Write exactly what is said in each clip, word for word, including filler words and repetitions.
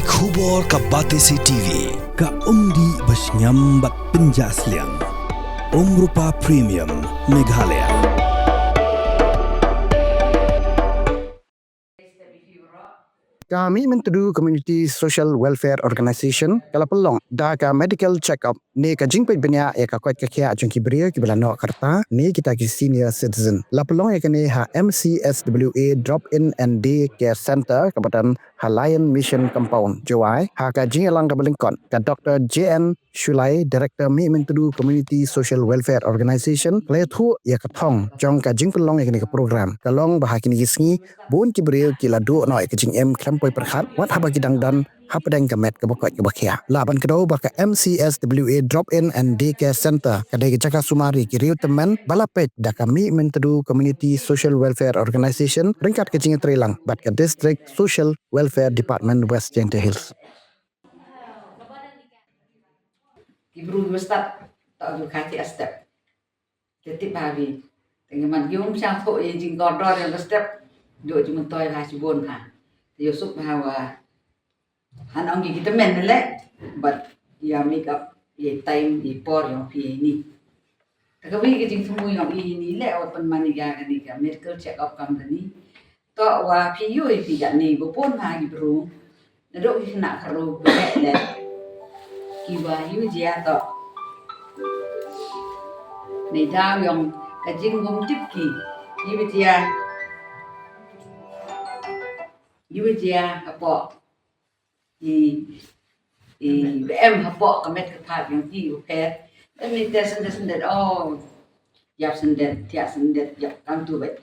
Khubor ka Batesi T V, ka umdih ba shngiam bad pynjah sliang. Umrupa Premium, Meghalaya. Ka Mihmyntdu Community Social Welfare Organization ka la pynlong da ka medical check-up ne ka jingpeit bniah ïa ka koit ka khiah jong ki briew kiba la noh ka rta ne kita ki senior citizen. La pynlong ïa kane ha M C S W A Drop-in and Day Care Center kaba don ha Lion Mission Compound, Jowai, ha ka jingïalang kaba lyngkot ka Doctor J N Shullai, Director Mihmyntdu Community Social Welfare Organization, ka la ïathuh ïa ka thong jong ka jingpynlong ïa kane ka program. Ka long ba ha kine ki sngi bun ki briew ki la duh noh ïa ka jingim khlem poi pyrkhat wat haba ki dang don hapdeng ka met kaba koit kaba khiah. Lah ban kdew ba ka M C S W A Drop-in and Day Care Center ka dei ka jaka sumar ïa ki riew tymmen ba la peit da ka Mihmyntdu Community Social Welfare Organization ryngkat ka jingïatreilang bad ka District Social Welfare Department West Jaintia Hills. Ki bru ki ba stad, ta du ka ti a step. Te tip ba bi. Te ngi man ki um shang tho ïa jingkordor ïa ba step. Du jingmyntoi ba shibun ha. Te ïoh suk ba wa. Han ong ki kita men le. But ïa make up ïa time ïa por ïa phi ïa ni. Te ka wi ka jingthmu ïong i ni le wa pynman ïa kane ka medical check up kam kane. To wa phi ïohi phi ïa ni ba bun ha ki bru. Naduh ki khynnah khynraw ba leh leh. Ki wa ïohi jia to. Nei daw ïong ka jingum tip ki. Ïohi jia. Ïohi jia hapoh. I, i, ba em hapoh ka met ka phad ïong ki u pher. Em ni te syndet syndet, oh. Ïap syndet, thiah syndet, ïap kam tu bad.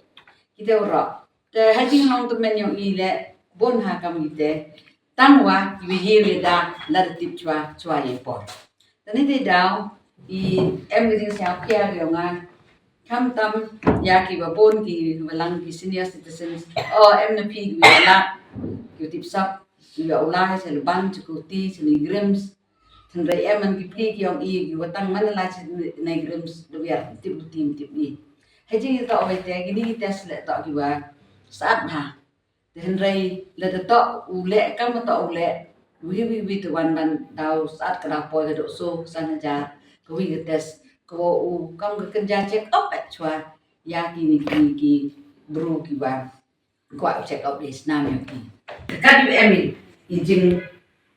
Kita u rok. Te ha jinglong tymmen ïong i le, bun ha kam i te. Tang wa, i wi hi wi da, la da tip chwa, chwa ïa por. Te ni te daw, i em ka jingsngew khia ïong nga. Kham tam, ïa ki ba bun ki ba lang ki senior citizens. Oh, em na phi ki ba la, ki tip sap, ki ba u lai, sa Laban, sa Kuti, sa NEIGRIHMS. Hynrei em man ki phi ki ïong i, ki ba tang man la sa NEIGRIHMS, da biar tip u tim tip i. Ha jingïatoh wei te, ki ni ki test le toh ki ba. Saat ha. Te hynrei lada toh u leh kam toh u leh, wi wi wi te wan ban daw saat ka daw poi ka doh so san hajar ka wi ka test ka wa u kam ka kynja check up eh chwa ïa kine ki ki bru ki ba kwah check up ïa snam ïa ki. Te ka du em i jing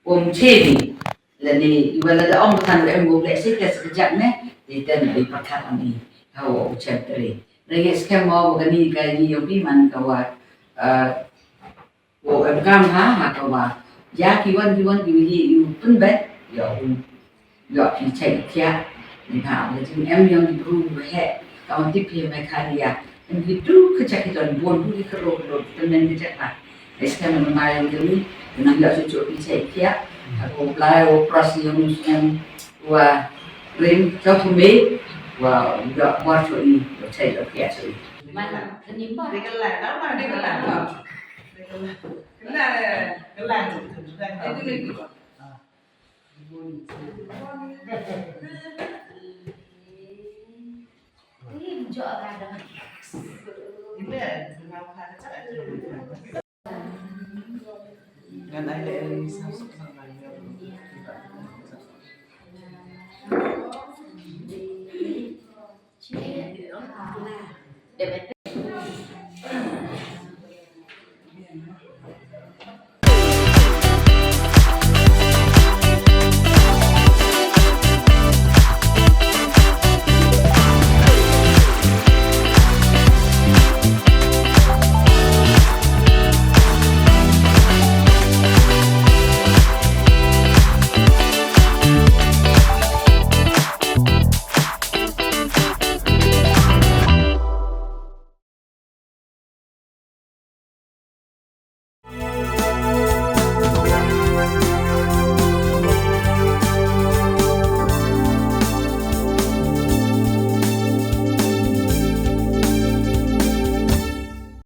um chevi lane i wa lada ong ka kan em u leh si test ka jak ne, te ten i pakat am i ha wa u check tre. Renge skhem mo wa kani ka yi ïong pi man ka wa, eh, wa em kam ha, ha ka wa. Ya ki wan, ki wan, ki wan, ki wan, pynbet, ya u, ya ki chai kia, ni ha, wa jing em ïong ki bru wa he, ka wan tip hi mai kha ya. Em ki du ka chak ki don bun, du ki kero, kero, pynmen ki chak ha. Ai skhem ma ïong ki ni, nang ya chu chu ki chai kia, ha ko blai o pras ïong em, wa rim, chau tu me, wa, ya, wa chu i, wa chai, wa kia chu i. Man, ka nim ba. Dia kelang, apa dia kelang? Kelang, kelang. Itu ni. Ini jauh kadang. Ini, dengan ada yang sama-sama.